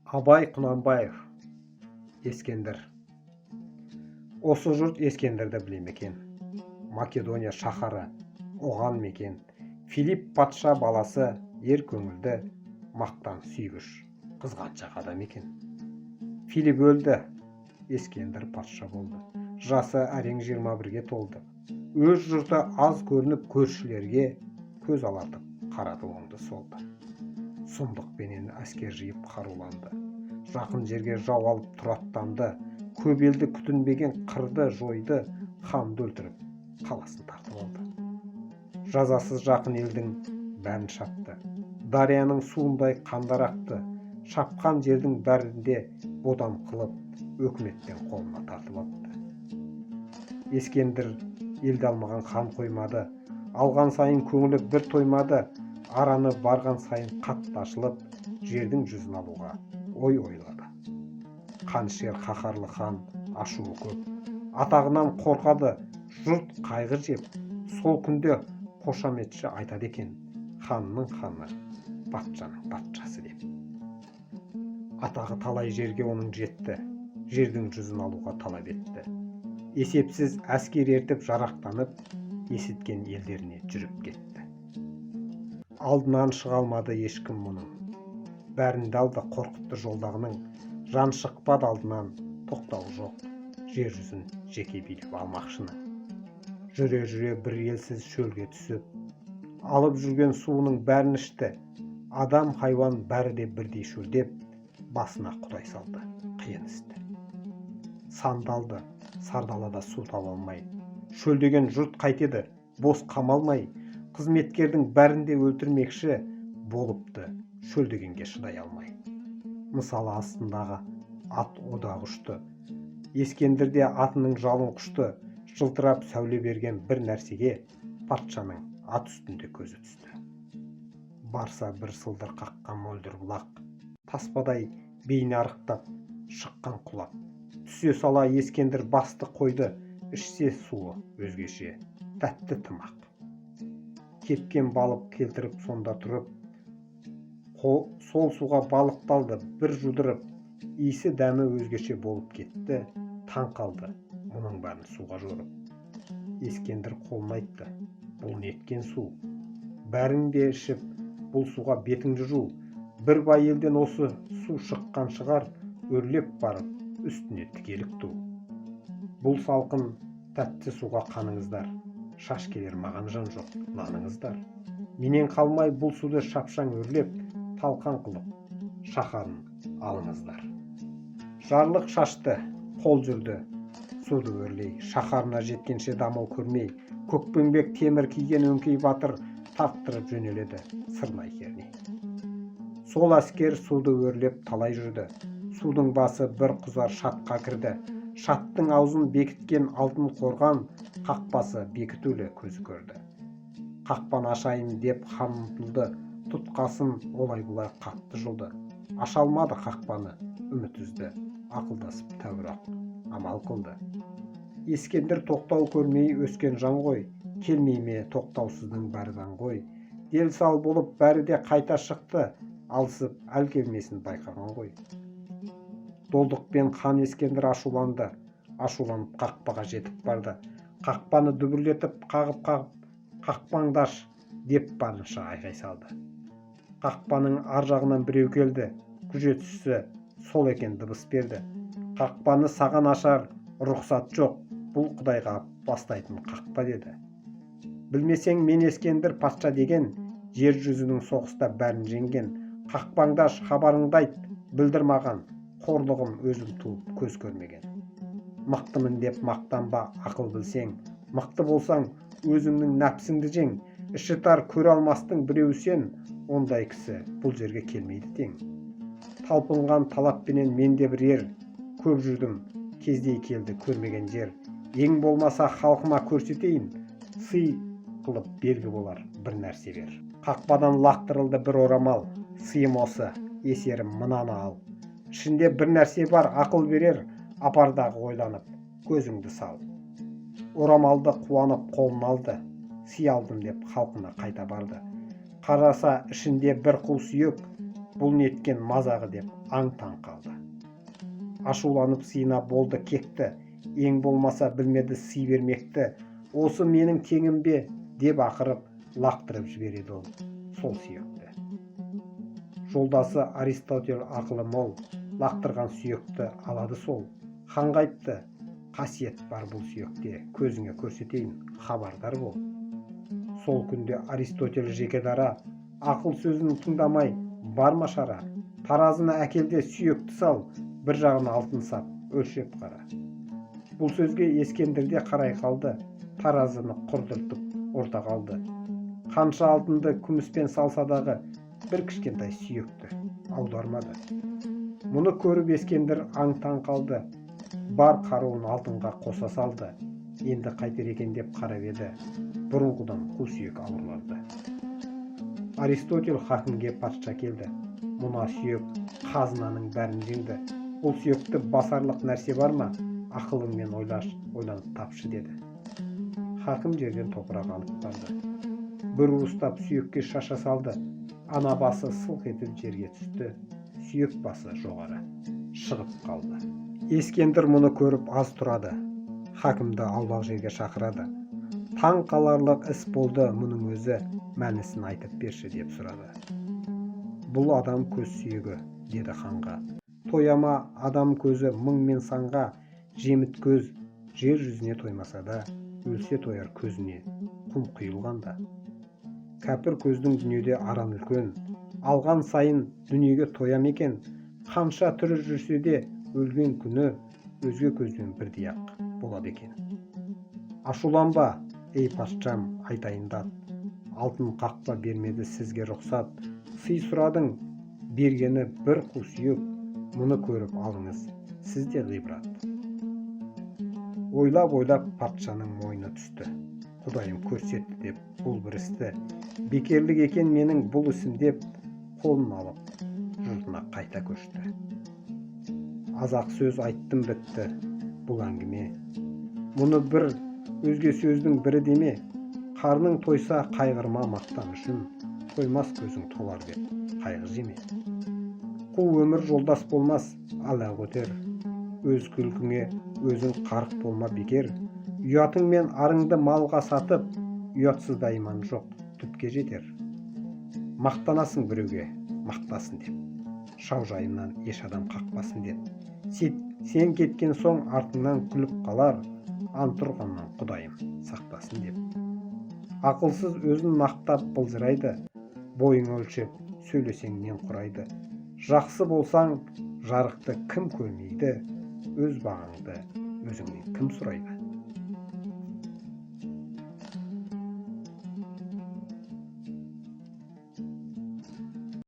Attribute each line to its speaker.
Speaker 1: Абай Құнанбаев, Ескендір. Осы жұрт Ескендірді біле ме екен? Македония шаһары оған мекен. Филипп патша баласы, ер көңілді, мақтан сүйгіш, қызғаншақ адам екен. Филипп өлді, Ескендір патша болды. Жасы әрең 21-ге толды. Өз жұрты аз көрініп, көршілерге көз алартып қарады оңды солды. Сұмдықпенен әскер жиып қаруланды, жақын жерге жау алып тұр аттанды. Көп елді күтінбеген қырды, жойды, ханды өлтіріп, қаласын тартып алды. Жазасыз жақын елдің бәрін шапты, дарияның суындай қандар ақты. Шапқан жердің бәрінде бодан қылып, өкіметтен қолына тартып алыпты. Ескендір елді алмаған хан қоймады, алған сайын көңілі бір тоймады. Араны барған сайын қатты ашылып, жердің жүзін алуға ой ойлады. Қанішер, қаһарлы хан, ашуы көп, атағынан қорқады жұрт қайғы жеп. Сол күнде қошаметші айтады екен: «Ханның ханы, патшаның патшасы», – деп. Атағы талай жерге оның жетті, жердің жүзін алуға талап етті. Есепсіз әскер ертіп, жарақтанып, есіткен елдеріне жүріп кетті. Алдынан шыға алмады ешкім мұның. Бәрін де алды, қорқытты жолдағының. Жан шықпады алдынан, тоқтауы жоқ, жер жүзін жеке билеп алмақшыны. Жүре жүре бір елсіз шөлге түсіп, алып жүрген суының бәрін ішті. Адам, хайуан бәрі де бірдей шөлдеп, басына құдай салды қиын істі. Сандалды сардалада су таба алмай. Шөлдеген жұрт қайтеді бос қамалмай? Қызметкердің бәрін де өлтірмекші болыпты шөлдегенге шыдай алмай. Мысалы, астындағы ат одағы ұшты. Ескендір де атының жалын құшты. Жылтырап сәуле берген бір нәрсеге патшаның ат үстінде көзі түсті. Барса, бір сылдыр қаққан мөлдір бұлақ, таспадай бейне арықтап шыққан құлап. Түсе сала Ескендір басты қойды, ішсе, суы өзгеше тәтті тымақ. Кепкен балық келтіріп сонда тұрып, сол суға балықты алды бір жудырып. Иісі, дәмі өзгеше болып кетті. Таң қалды мұның бәрін суға жорып. Ескендір қолын айтты: «Бұл неткен су? Бәрің де ішіп, бұл суға бетіңді жу. Бір бай елден осы су шыққан шығар, өрлеп барып үстіне тігелік ту. Бұл салқын тәтті суға қаныңыздар, шаш келер маған жан жоқ наныңыздар. Менен қалмай бұл суды шапшаң өрлеп, талқан қылып, шаһарын алыңыздар». Жарлық шашты, қол жүрді суды өрлей. Шаһарына жеткенше дамыл көрмей, көкпеңбек темір киген өңкей батыр тарттырып жөнеледі сырнай керней. Сол әскер суды өрлеп талай жүрді. Судың басы бір құзар шатқа кірді. Шаттың аузын бекіткен алтын қорған, қақпасы бекітулі көзі көрді. Қақпаны ашайын деп хан ұмтылды, тұтқасын олай бұлай қатты жұлды. Аша алмады қақпаны, үміт үзді. Ақылдасып тәуір ақ амал қылды. Ескендір тоқтау көрмей өскен жан ғой, келмей ме тоқтаусыздың бәрі даңғой. Дел сал болып бәрі де қайта шықты алысып, әл келмесін байқаған ғой. Долдықпен хан Ескендір ашуланды. Ашуланып қақпаға жетіп барды. Қақпаны дүбірлетіп қағып қағып, «Қақпаңды аш!» деп барынша айқай салды. Қақпаның ар жағынан біреу келді, күзетшісі сол екен. Дыбыс берді: «Қақпаны саған ашар рұқсат жоқ, бұл құдайға бастайтын қақпа», – деді. «Білмесең, мен Ескендір патша деген, жер жүзінің соғыста бәрін жеңген. Қақпаңды аш, хабарыңды айт, білдір маған, қорлығым өзім туып көз көрмеген. Мықтымын деп мақтанба, ақыл білсең, мықты болсаң, өзіңнің нәпсіңді жең. Іші тар, көре алмастың біреуі сен, ондай кісі бұл жерге келмейді тең. Талпынған талаппенен мен де бір ер, көп жүрдім, кездей келді көрмеген жер. Ең болмаса халқыма көрсетейін, сый қылып белгі болар бір нәрсе бер». Қақпадан лақтырылды бір орамал. «Сыйым осы, есерім, мынаны ал. Ішінде бір нәрсе бар, ақыл берер, апардағы ойланып көзіңді сал». Орамалды қуанып қолына алды. «Сый алдым», – деп халқына қайта барды. Қараса, ішінде бір қу сүйек. Бұл неткен мазағы деп аң-таң қалды. Ашуланып сыйына болды кекті, ең болмаса білмеді сый бермекті. Осы менің теңім бе деп ақырып, лақтырып жібереді ол сол сүйекті. Жолдасы Аристотель ақылы мол, лақтырған сүйекті алады сол. Ханға айтты: қасиет бар бұл сүйекте, көзіңе көрсетейін, хабардар бол. Сол күнде Аристотель жеке дара, ақыл сөзін тыңдамай бар ма шара? Таразыны әкел де сүйекті сал, бір жағын алтын сап өлшеп қара. Бұл сөзге Ескендір де қарай қалды, таразыны құрдыртып ортаға алды. Қанша алтынды күміспен салса дағы, бір кішкентай сүйекті аудармады. Мұны көріп Ескендір аң-таң қалды, бар қаруын алтынға қоса салды. Енді қайтер екен деп қарап еді, бұрынғыдан қу сүйек ауырланды. Аристотель хакімге патша келді: мына сүйек қазынаның бәрін жеңді. Бұл сүйекті басарлық нәрсе бар ма? Ақылыңмен ойлаш, ойланып тапшы, деді. Хакім жерден топырақ алып барды, бір уыстап сүйекке шаша салды. Ана басы сылқ етіп жерге түсті, сүйек басы жоғары шығып қалды. Ескендір мұны көріп аз тұрады, хакімді аулақ жерге шақырады. Таң қаларлық іс болды мұның өзі, мәнісін айтып берші деп сұрады. Бұл адам көз сүйегі, деді ханға. Тоя ма адам көзі мың мен санға? Жеміт көз жер жүзіне тоймаса да, өлсе тояр көзіне құм құйылғанда. Кәпір көздің дүниеде аран үлкен, алған сайын дүниеге тоя ма екен? Қанша тірі жүрсе де, өлген күні өзге көзбен бірдей-ақ болады екен. Ашуланба, ей патшам, айтайын дат: алтын қақпа бермеді сізге рұқсат. Сый сұрадың, бергені бір қу сүйек. Мұны көріп алыңыз сіз де ғибрат. Ойлап-ойлап патшаның мойны түсті. Құдайым көрсетті деп бұл бір істі, бекерлік екен менің бұл ісім деп, қолын алып жұртына қайта көшті. Аз-ақ сөз айттым, бітті бұл әңгіме. Мұны бір өзге сөздің бірі деме. Қарның тойса, қайғырма мақтан үшін, тоймас көзің толар деп қайғы жеме. Қу өмір жолдас болмас, ал-ақ өтер. Өз күлкіңе өзің қарық болма бекер. Ұятың мен арыңды малға сатып, ұятсызда иман жоқ түпке жетер. Мақтанасың біреуге мақтасын деп, шаужайымнан еш адам қақпасын деп. Сен кеткен соң артыңнан күліп қалар, ант ұрғаннан құдайым сақтасын деп. Ақылсыз өзін мақтап былжырайды, бойыңа өлшеп сөйлесең нен құрайды? Жақсы болсаң, жарықты кім көрмейді? Өз бағаңды өзіңнен кім сұрайды?